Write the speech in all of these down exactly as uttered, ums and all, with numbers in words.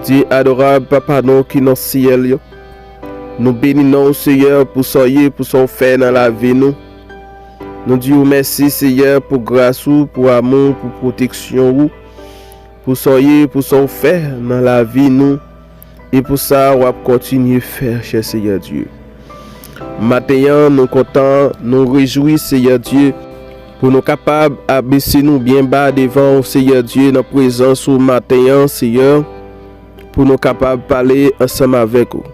Dye adorab, Papa nou ki nan syèl yo, nou beni non w, Seyè, pou sa w ye, pou sa w fè nan lavi nou. Nou di w mèsi, Seyè, pou gras ou, pou amou w, pou pwoteksyon ou, pou sa w ye, pou sa w fè nan lavi nou, e pou sa w ap kontinye fè, chè Seyè Dye. Maten an, nou kontan, nou rejwi, Seyè Dye, pou nou kapab abese nou byen ba devan w, Seyè Dye, nan prezans ou maten an, Seyè, pou nou kapab pale ansanm avèk ou.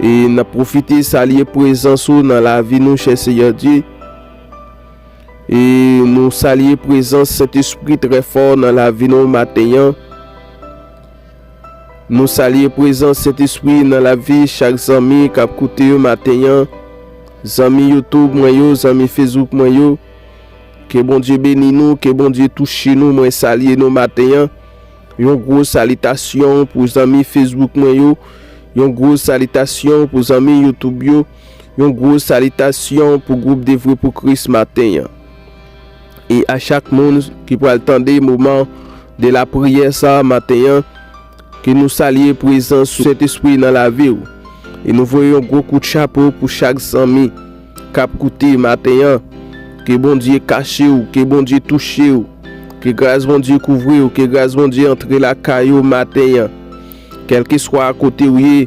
E n ap pwofite salye prezans ou nan lavi nou, chè Seyè Dye. E nou salye prezans Sentespri trè fò nan lavi nou maten an. Nou salye prezans Sentespri nan lavi chak zanmi k ap koute yo maten an. Zanmi YouTube mwen yo, zanmi Facebook mwen yo. Ke Bondye beni nou, ke Bondye touche nou. Mwen salye nou maten an. Yon gwo salitasyon pou zanmi Facebook mwen yo. Yon gwo salitasyon pou zanmi YouTube yo. Yon gwo salitasyon pou gwoup Devwe pou Kris maten an. E a chak moun ki pral tande moman de lapriyè sa a maten an, ke nou salye prezans Sentespri nan lavi w. E nou voye yon gwo kout chapo pou chak zanmi k ap koute maten an. Ke Bondye kache w, ke Bondye touche w, ke gras Bondye kouvri w, ke gras Bondye antre lakay ou maten an. Kèlkeswa kote w ye,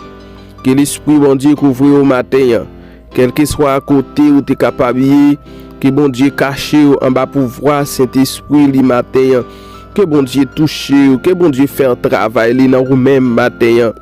ke Lespri Bondye kouvri w maten an. Kèlkeswa kote ou te kapab ye, ke Bondye kache w anba pouvwa Sentespri li maten an. Ke Bondye touche w, ke Bondye fè yon travay li nan ou menm maten an.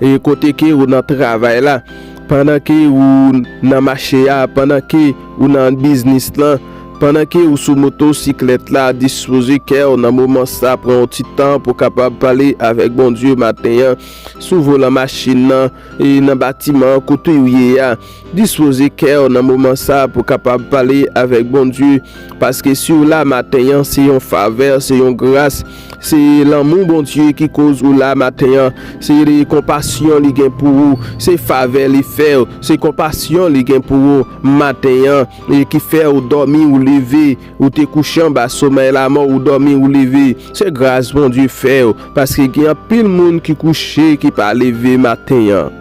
E kote ke ou nan travay la, pandan ke ou nan mache a, pandan ke ou nan biznis lan, pandan ke ou sou motosiklèt la, dispoze kè w nan moman sa, pran yon ti tan pou kapab pale avèk Bondye maten an, sou volan machin nan, e nan batiman an kote ou ye a. Dispoze kè w nan moman sa pou kapab pale avèk Bondye. Paske si w la maten an, se yon favè, se yon gras, se lanmou Bondye ki koz ou la maten an, se konpasyon li gen pou ou, se favè li fè w, se konpasyon li gen pou ou maten an, e ki fè ou dòmi, ou leve, ou te kouche anba somèy lanmò, ou dòmi, ou leve. Se gras Bondye fè w, paske gen anpil moun ki kouche, ki pa leve maten an.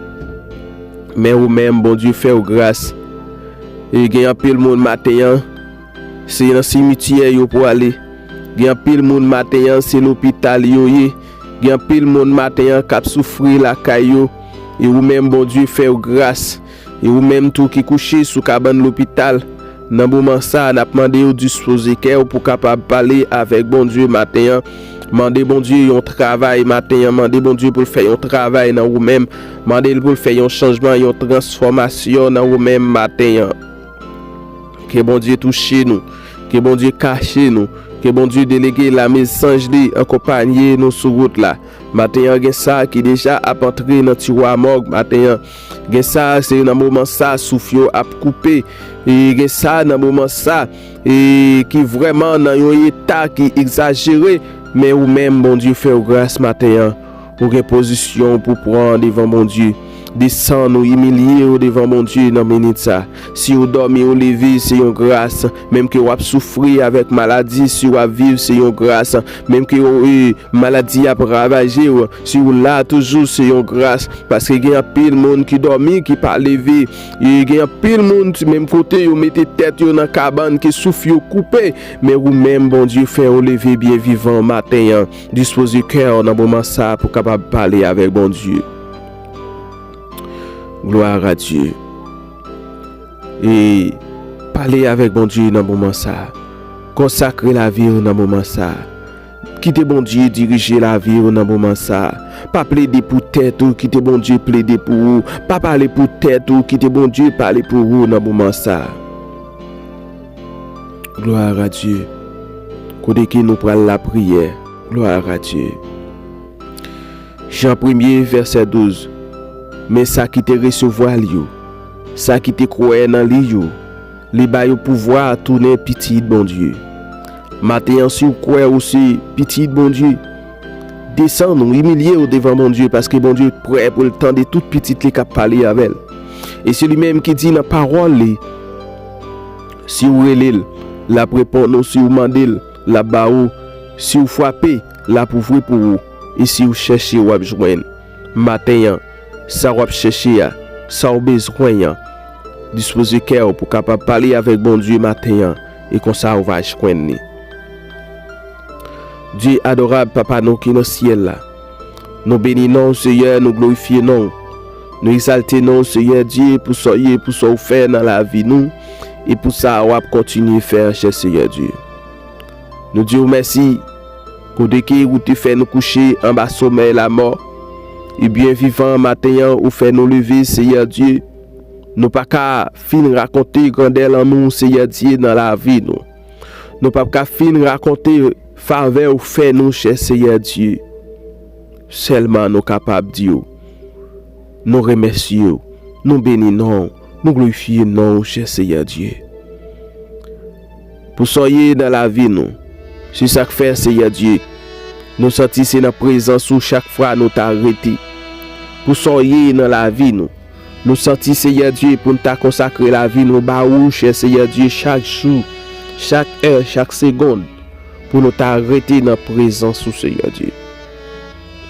Men ou menm, Bondye fè w gras. E gen anpil moun maten an, se nan simityè yo pwale. Gen anpil moun maten an, se lopital yo ye. Gen anpil moun maten an k ap soufri lakay yo. E ou menm, Bondye fè w gras. E ou menm tou ki kouche sou kabann lopital, nan moman sa a, n ap mande w dispoze kè w pou kapab pale avèk Bondye maten an. Mande Bondye yon travay maten an. Mande Bondye pou l fè yon travay nan ou menm. Mande l pou l fè yon chanjman, yon transfòmasyon nan ou menm maten an. Ke Bondye touche nou. Ke Bondye kache nou. Ke Bondye delege lame zanj li akonpaye nou sou wout la. Maten an, gen sa ki deja ap antre nan tiwa mòg maten an. Gen sa, se nan moman sa, souf yo ap koupe. E gen sa, nan moman sa, e ki vrèman nan yon eta ki egzajere. Men ou menm, Bondye fè w gras maten an. Ou gen pozisyon pou pran devan Bondye. Desann ou, imilye w devan Bondye nan minit sa. Si w dòmi, ou leve, se yon gras. Menm ke w ap soufri avèk maladi, si w ap viv, se yon gras. Menm ke w, e, maladi ap ravaje w, si w la toujou, se yon gras. Paske gen anpil moun ki dòmi, ki pa leve. E gen anpil moun, menm kote yo mete tèt yo nan kabann, ke souf yo koupe. Men ou menm, Bondye fè w leve byen vivan maten an. Dispoze kè w nan moman sa a pou kapab pale avèk Bondye. Gloire à Dieu. E pale avèk Bondye nan moman sa a. Konsakre lavi w nan moman sa a. Kite Bondye dirije lavi w nan moman sa a. Pa plede pou tèt ou, kite Bondye plede pou ou. Pa pale pou tèt ou, kite Bondye pale pou ou nan moman sa a. Gloire à Dieu. Kote ke nou pral lapriyè. Gloire à Dieu. Jan premye, vèsè douz. Men sa ki te resevwa l yo, sa ki te kwè nan li yo, li ba yo pouvwa tounen pitit Bondye. Maten an, si w kwè ou se pitit Bondye, desann ou, imilye w devan Bondye, paske Bondye prè pou l tande tout pitit li k ap pale avè l. E se li menm ki di nan pawòl li, si w rele l, l ap reponn ou, si w mande l, l ap ba ou, si w frape, l ap ouvri pou ou. E si w chèche, w ap jwenn. Maten an, sa w ap chèche a, sa w bezwen an, dispoze kè w pou w kapab pale avèk Bondye maten an, e konsa w va jwenn li. Dye adorab, Papa nou ki nan syèl la, nou beni non w, Seyè, nou glorifye non w. Nou egzalte non w, Seyè Dye, pou sa w ye, pou sa w fè nan lavi nou, e pou sa w ap kontinye fè, chè Seyè Dye. Nou di w mèsi, kote ke ou te fè nou kouche anba somèy lamò, ebyen vivan maten an ou fè nou leve, Seyè Dye. Nou pa ka fin rakonte grandè lanmou w, Seyè Dye, nan lavi nou. Nou p ap ka fin rakonte favè ou fè nou, chè Seyè Dye. Sèlman nou kapab di w, nou remèsye w, nou beni non w, nou glorifye non w, chè Seyè Dye. Pou sa w ye nan lavi nou, se sa k fè, Seyè Dye, nou santi se nan prezans ou chak fwa nou ta rete. Pou sa w ye nan lavi nou, nou santi, Seyè Dye, pou n ta konsakre lavi nou ba ou, chè Seyè Dye, chak jou, chak è, chak segonn, pou nou ta rete nan prezans ou, Seyè Dye.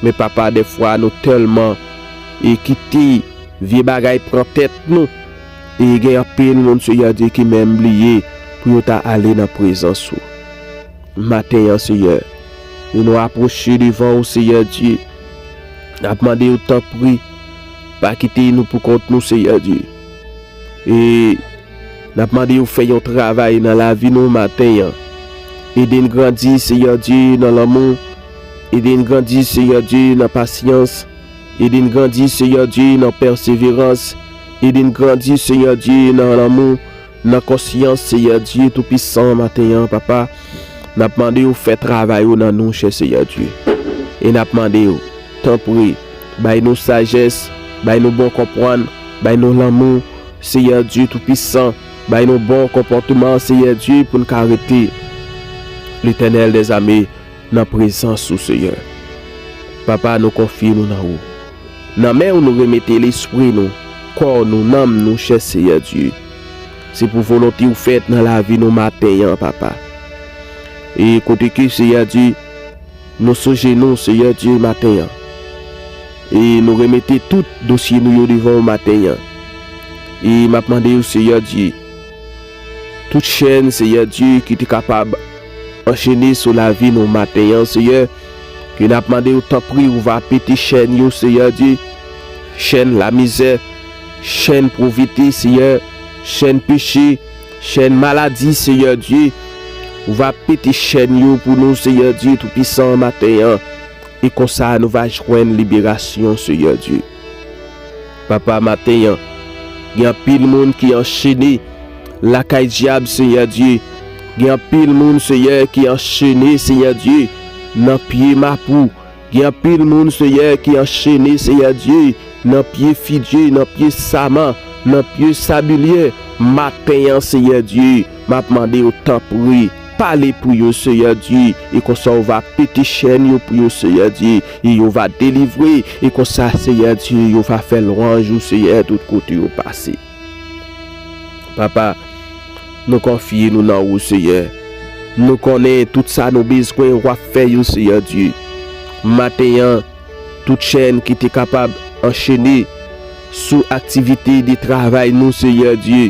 Men Papa, dèfwa nou tèlman e kite vye bagay pran tèt nou, e gen anpil moun, Seyè Dye, ki menm bliye pou yo ta ale nan prezans ou. Maten an, Seyè, e nou apwoche devan ou, Seyè Dye, n ap mande w, tanpri, pa kite nou pou kont nou, Seyè Dye. E n ap mande w fè yon travay nan lavi nou maten an. Ede n grandi, Seyè Dye, nan lanmou. Ede n grandi, Seyè Dye, nan pasyans. Ede n grandi, Seyè Dye, nan pèseverans. Ede n grandi, Seyè Dye, nan lanmou, nan konsyans, Seyè Dye Toupisan, maten an, Papa. N ap mande w fè travay ou nan nou, chè Seyè Dye. E n ap mande w, tanpri, bay nou sajès, bay nou bon konprann, bay nou lanmou, Seyè Dye Toupisan, bay nou bon konpòteman, Seyè Dye, pou n ka rete, Letènèl dèzame, nan prezans ou, Seyè. Papa, nou konfye nou nan ou. Nan men w nou remete lespri nou, kò nou, nanm nou, chè Seyè Dye. Se pou volonte w fèt nan lavi nou maten an, Papa. E kote ke, Seyè Dye, nou sou jenou, Seyè Dye, maten an. E nou remete tout dosye nou yo devan w maten an. E m ap mande w, Seyè Dye, tout chèn, Seyè Dye, ki te kapab anchene sou lavi nou maten an, Seyè, ke n ap mande w, tanpri, ou va pete chèn yo, Seyè Dye. Chèn lamizè, chèn povrete, Seyè, chèn peche, chèn maladi, Seyè Dye. Ou va pete chèn yo pou nou, Seyè Dye Toupisan, maten an. E konsa nou va jwenn liberasyon, Seyè Dye. Papa, maten an, gen anpil moun ki anchene lakay dyab, Seyè Dye. Gen anpil moun, Seyè, ki anchene, Seyè Dye, nan pye mapou. Gen anpil moun, Seyè, ki anchene, Seyè Dye, nan pye fidye, nan pye saman, nan pye sabilye. Maten an, Seyè Dye, m ap mande w, tanpri, pale pou yo, Seyè Dye, e konsa w va pete chèn yo pou yo, Seyè Dye, e yo va delivre, e konsa, Seyè Dye, yo va fè lwanj ou, Seyè, tout kote yo pase. Papa, nou konfye nou nan ou, Seyè. Nou konnen tout sa nou bezwen w ap fè yo, Seyè Dye. Maten an, tout chèn ki te kapab anchene sou aktivite de travay nou, Seyè Dye.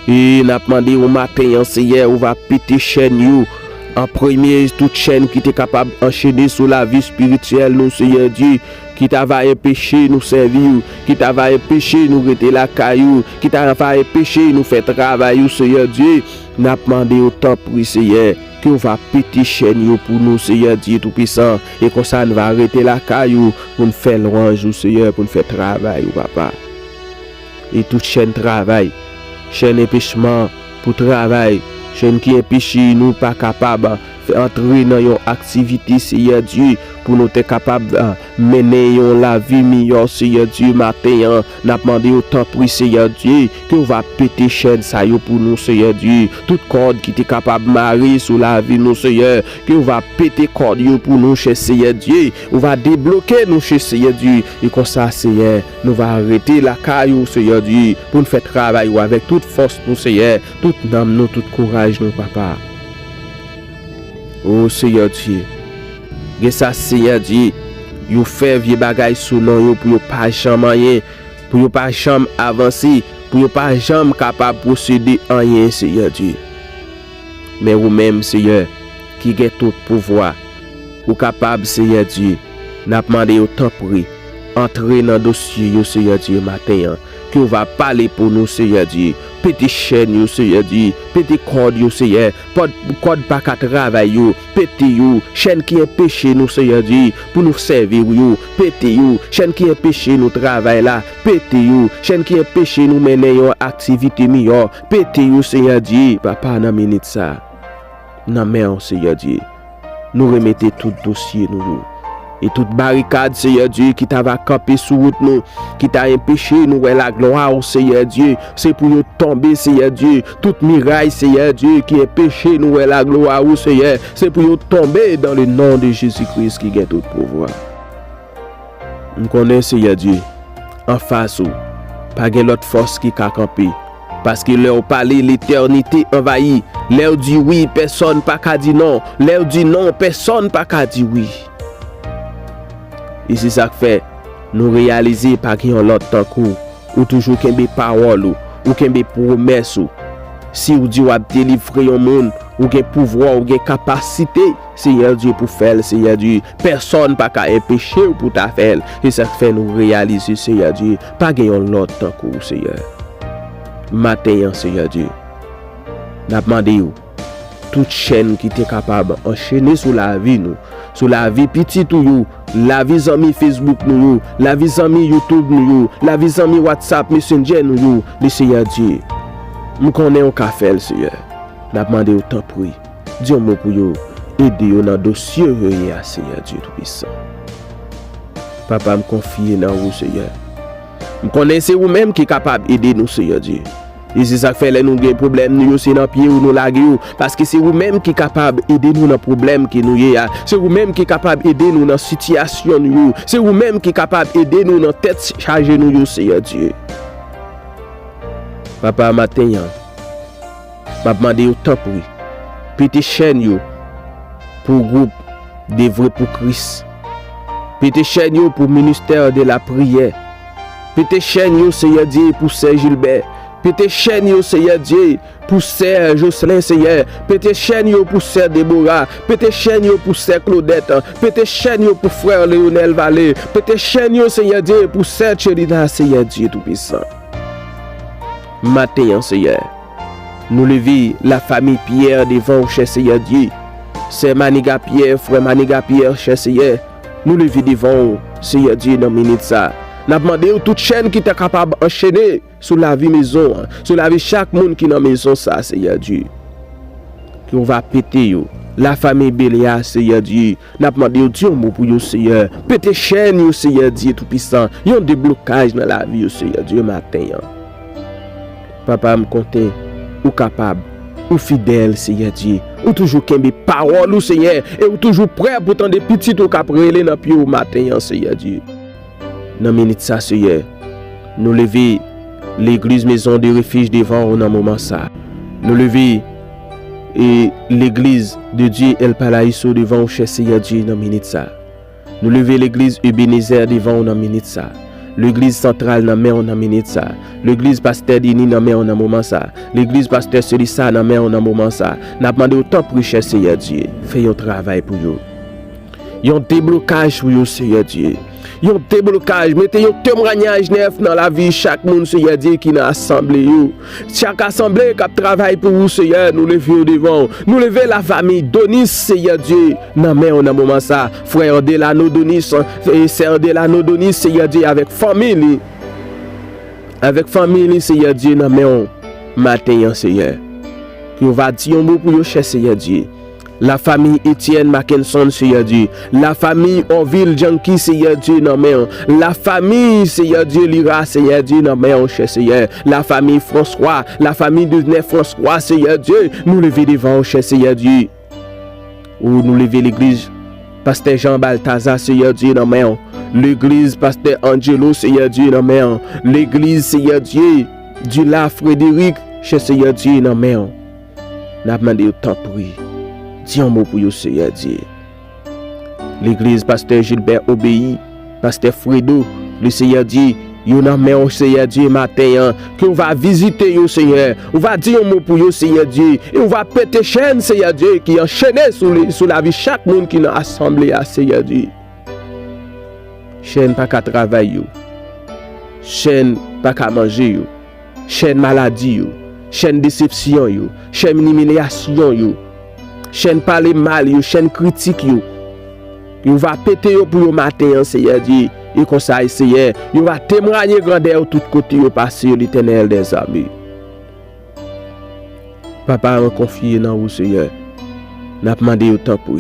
E n ap mande w maten an, Seyè, ou va pete chèn yo. An premye, tout chèn ki te kapab anchene sou lavi espirityèl nou, Seyè Dye, ki ta va enpeche nou sèvi w, ki ta va enpeche nou rete lakay ou, ki ta va enpeche nou fè travay ou, Seyè Dye. N ap mande w, tanpri, Seyè, ke w va pete chèn yo pou nou, Seyè Dye Toupisan, e konsa n va rete lakay ou pou n fè lwanj ou, Seyè, pou n fè travay ou, Papa. E tout chèn travay, chèn enpechman pou travay, chèn ki enpeche nou pa kapab fè antre nan yon aktivite, Seyè Dye, pou nou te kapab, ah, mennen yon lavi miyò, Seyè Dye, maten an. N ap mande w, tanpri, Seyè Dye, ke w va pete chèn sa yo pou nou, Seyè Dye. Tout kòd ki te kapab mare sou lavi nou, Seyè, ke w va pete kòd yo pou nou, chè Seyè Dye. Ou va debloke nou, chè Seyè Dye. E konsa, Seyè, nou va rete lakay ou, Seyè Dye, pou n fè travay ou avèk tout fòs nou, Seyè, tout nanm nou, tout kouraj nou, Papa. O Seyè Dye, gen sa, Seyè Dye, Yo fè vye bagay sou non yo pou yo pa janm anyen, pou yo pa janm avanse, pou yo pa janm kapab posede anyen, Seyè Dye. Men ou menm, Seyè, ki gen tout pouvwa, ou kapab, Seyè Dye. N ap mande yo, tanpri, antre nan dosye yo, Seyè Dye, maten an. Ke w va pale pou nou, Seyè Dye. Pete chèn yo, Seyè Dye. Pete kòd yo, Seyè. Kòd, kòd pa ka travay yo. Pete yo. Chèn ki enpeche nou, Seyè Dye, pou nou sèvi w yo. Pete yo. Chèn ki enpeche nou travay la. Pete yo. Chèn ki enpeche nou mennen yon aktivite miyò. Pete yo, Seyè Dye. Papa, nan minit sa, nan men w, Seyè Dye. Nou remete tout dosye nou yo. E tout barikad, Seyè Dye, ki ta va kanpe sou wout nou, ki ta enpeche nou wè laglwa w, Seyè Dye, se pou yo tonbe, Seyè Dye. Tout miray, Seyè Dye, ki enpeche nou wè laglwa w, Seyè, se pou yo tonbe dans le nom de Jésus-Christ ki gen tout pouvwa. M konnen, Seyè Dye, anfas ou, pa gen lòt fòs ki ka kanpe. Paske lè w pale, letènite anvayi. Lè w di wi, pèsòn pa ka di non. Lè w di non, pèsòn pa ka di wi. E se sa k fè nou reyalize pa gen yon lòt tankou w. Ou toujou kenbe pawòl ou, ou kenbe pwomès ou. Si w di w ap delivre yon moun, ou gen pouvwa, ou gen kapasite, Seyè Dye, pou fè l, Seyè Dye. Pèsòn pa ka enpeche w pou ta fè l. Se sa k fè nou reyalize, Seyè Dye, pa gen yon lòt tankou w, Seyè. Maten an, Seyè Dye, n ap mande w, tout chèn ki te kapab anchene sou lavi nou, sou lavi pitit ou yo, lavi zanmi Facebook nou yo, lavi zanmi YouTube nou yo, lavi zanmi WhatsApp Messenger nou yo, le Seyè Dye. M konnen w ka fè l, Seyè. N ap mande w, tanpri, di yon mo pou yo, ede yo nan dosye yo ye a, Seyè Dye Toupisan. Papa, m konfye nan ou, Seyè. M konnen se ou menm ki kapab ede nou, Seyè Dye. E se sa k fè lè nou gen pwoblèm nou yo, se nan pye ou nou lage yo. Paske se ou menm ki kapab ede nou nan pwoblèm ke nou ye a. Se ou menm ki kapab ede nou nan sitiyasyon nou yo. Se ou menm ki kapab ede nou nan tèt chaje nou yo, Seyè Dye. Papa, maten an, m ap mande yo, tanpri, pete chèn yo pou gwoup Devwe pou Kris. Pete chèn yo pou ministè de la priyè. Pete chèn yo, Seyè Dye, pou sè Jilbè. Pete chèn yo, Seyè Dye, pou sè Jocelyn, Seyè. Pete chèn yo pou sè Deborah. Pete chèn yo pou sè Claudette. Pete chèn yo pou frè Leonel Vallée. Pete chèn yo, Seyè Dye, pou sè Chelina, Seyè Dye Toupisan. Maten an, Seyè, nou leve lafanmi Pierre devan w, chè Seyè Dye. Sè Maniga Pierre, frè Maniga Pierre, chè Seyè, nou leve devan w, Seyè Dye, nan minit sa. N ap mande w tout chèn ki ta kapab anchene sou lavi mezon an, sou lavi chak moun ki nan mezon sa, Seyè Dye. Ke w va pete yo. Lafanmi Belia, Seyè Dye, n ap mande w di yon mo pou yo, Seyè. Pete chèn yo, Seyè Dye Toupisan. Yon deblokaj nan lavi yo, Seyè Dye, maten an. Papa, m konnen ou kapab, ou fidèl, Seyè Dye. Ou toujou kenbe pawòl ou, Seyè, e ou toujou prè pou tande pitit ou k ap rele nan pye w maten an, Seyè Dye. Nan minit sa, Seyè, nou leve legliz Maison de Refuge devan ou nan moman sa. Nou leve, e, legliz de Dieu El Paraíso devan ou, chè Seyè Dye, nan minit sa. Nou leve legliz Ebenezer devan ou nan minit sa. Legliz Santral nan men w nan minit sa. Legliz Pastè Denis nan men w nan moman sa. Legliz Pastè Celissa nan men w nan moman sa. N ap mande w, tanpri, chè Seyè Dye, fè yon travay pou yo. Yon deblokaj pou yo, Seyè Dye. Yon deblokaj, mete yon temwayaj nèf nan lavi chak moun, Seyè Dye, ki nan asanble yo. Chak asanble k ap travay pou ou, Seyè, nou leve yo devan w. Nou leve lafanmi Donis, Seyè Dye, nan men w nan moman sa. Frè Delano Donis, e sè Delano Donis, Seyè Dye, avèk fanmi li. Avèk fanmi li, Seyè Dye, nan men w maten an, Seyè. Ke w va di yon mo pou yo, chè Seyè Dye. Lafanmi Etienne Mackenson, Seyè Dye. Lafanmi Orville Janky, Seyè Dye, nan men w. Lafanmi, Seyè Dye, Lira, Seyè Dye, nan men w, chè Seyè. Lafanmi François, lafanmi Denet François, Seyè Dye, nou leve devan w, chè Seyè Dye. Ou nou leve legliz Pastè Jean Balthazar, Seyè Dye, nan men w. Legliz Pastè Angelo, Seyè Dye, nan men w. Legliz, Seyè Dye, Dula Frédéric, chè Seyè Dye, nan men w. N ap mande w, tanpri, di yon mo pou yo, Seyè Dye. Legliz Pastè Gilbert Obeyi, Pastè Fredo, le Seyè Dye, yo nan men w, Seyè Dye, maten an. Ke w va vizite yo, Seyè. Ou va di yon mo pou yo, Seyè Dye. E ou va pete chèn, Seyè Dye, ki anchene sou, sou lavi chak moun ki nan asanble a, Seyè Dye. Chèn pa ka travay yo. Chèn pa ka manje yo. Chèn maladi yo, chèn desepsyon yo, chèn imilyasyon yo, chèn pale mal yo, chèn kritik yo. Yo va pete yo pou yo maten an, Seyè Dye. E konsa, Seyè, yo va temwaye grandè w tout kote yo pase, Letènèl dèzame. Papa, mwen konfye nan ou, Seyè. N ap mande yo, tanpri,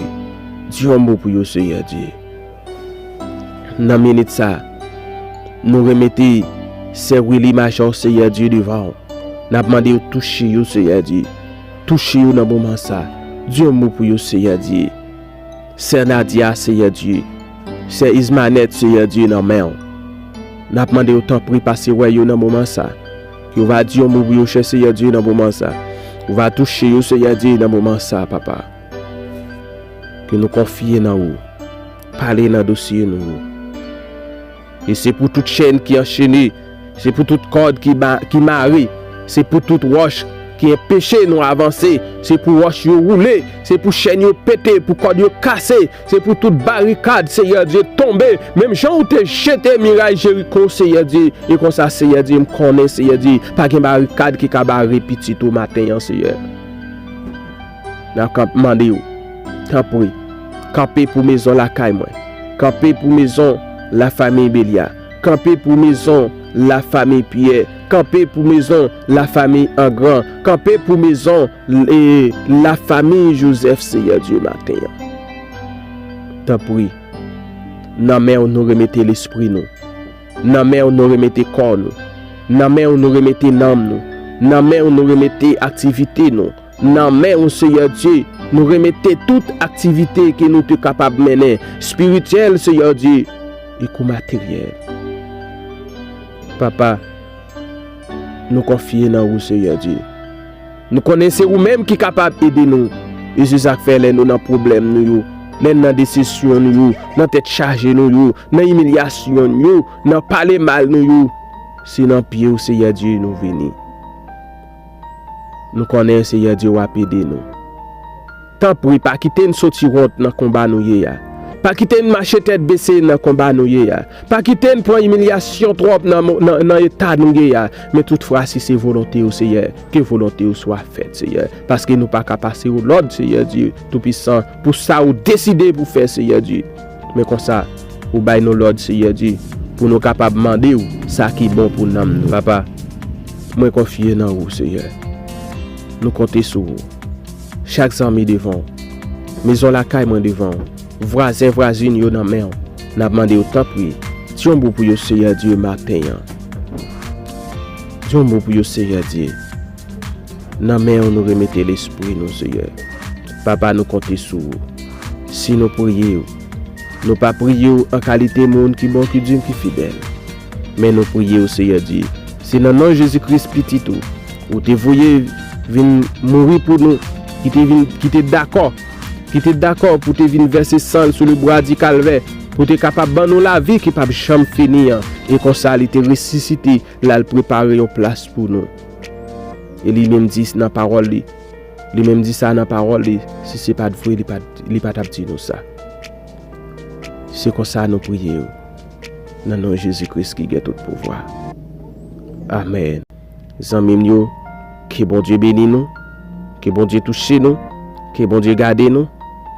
di yon mo pou yo, Seyè Dye. Nan minit sa, nou remete sè Willy Major, Seyè Dye, devan w. N ap mande yo touche yo, Seyè Dye. Touche yo nan moman sa. Di yon mo pou yo, Seyè Dye. Sè Nadia, Seyè Dye. Sè Ismanèt, Seyè Dye, nan men w. N ap mande yo, tanpri, pase wè yo nan moman sa. Ke w va di yon mo pou yo, chè Seyè Dye, nan moman sa. Ou va touche yo, Seyè Dye, nan moman sa, papa. Ke nou konfye nan ou. Pale nan dosye nou yo. E se pou tout chèn ki anchene, se pou tout kòd ki ba-, ki mare, se pou tout wòch ki enpeche nou avanse, se pou wòch yo woule, se pou chèn yo pete, pou kòd yo kase, se pou tout barikad, Seyè Dye, tonbe, menm jan ou te jete miray Jeriko, Seyè Dye. E konsa, Seyè Dye, m konnen, Seyè Dye, pa gen barikad ki ka bare pitit ou maten an, Seyè. N ap kanp-, mande w, tanpri, kanpe pou mezon lakay mwen. Kanpe pou mezon lafanmi Belya. Kanpe pou mezon lafanmi Pyè. Kanpe pou mezon lafanmi Angran. Kanpe pou mezon, e, lafanmi Jozèf, Seyè Dye, maten an. Tanpri, nan men w nou remete lespri nou. Nan men w nou remete kò nou. Nan men w nou remete nanm nou. Nan men w nou remete aktivite nou. Nan men w, Seyè Dye, nou remete tout aktivite ke nou te kapab mennen, espirityèl, Seyè Dye, e kou materyèl. Papa, nou konfye nan ou, Seyè Dye. Nou konnen se ou menm ki kapab ede nou. E se sa k fè lè nou nan pwoblèm nou yo, lè n nan desepsyon nou yo, nan tèt chaje nou yo, nan imilyasyon nou yo, nan pale mal nou yo, se nan pye w, Seyè Dye, nou vini. Nou konnen, Seyè Dye, w ap ede nou. Tanpri, pa kite n soti wont nan konba nou ye a. Pa kite n mache tèt bese nan konba nou ye a. Pa kite n pran imilyasyon twòp nan, mo-, nan, nan eta nou ye a. Men toutfwa, si se volonte w, Seyè, ke volonte w swa fèt, Seyè. Paske nou pa ka pase w lòd, Seyè Dye Toupisan, pou sa ou deside pou fè, Seyè Dye. Men konsa, ou bay nou lòd, Seyè Dye, pou nou kapab mande w sa ki bon pou nanm nou. Papa, mwen konfye nan ou, Seyè. Nou konte sou ou. Chak zanmi devan w. Mezon lakay mwen devan w. Vwazen, vwazin yo nan men w. N ap mande w, tanpri, di yon mo pou yo, Seyè Dye, maten an. Di yon mo pou yo, Seyè Dye. Nan men w nou remete lespri nou, Seyè. Papa, nou konte sou ou. Si nou priye w, nou pa priye w an kalite moun ki bon, ki di, ki fidèl. Men nou priye w, Seyè Dye. Se nan non Jezi Kris, Pitit ou, ou te voye vin mouri pou nou, ki te vin, ki te dakò, ki te dakò pou te vin vèse san l sou le bwa di Kalvè, pou te kapab ban nou lavi ki p ap janm fini an. E konsa, li te resisite, l al prepare yon plas pou nou. E li menm di nan pawòl li, li menm di sa nan pawòl li, si se pa t vre, li pa t, li pa t ap di nou sa. Se konsa nou priye w, nan non Jezi Kris ki gen tout pouvwa. Amèn. Zanmi m yo, ke Bondye beni nou, ke Bondye touche nou, ke Bondye gade nou,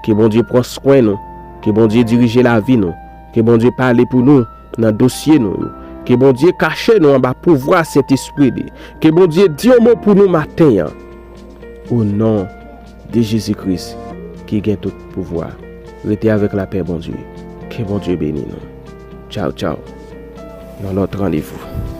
ke Bondye pran swen nou, ke Bondye dirije lavi nou, ke Bondye pale pou nou nan dosye nou yo, ke Bondye kache nou anba pouvwa Sentespri li, ke Bondye di yon mo pou nou maten an. O non de Jezi Kris ki gen tout pouvwa. Rete avèk lapè Bondye. Ke Bondye beni nou. Tchaw, tchaw. Yon lòt randevou.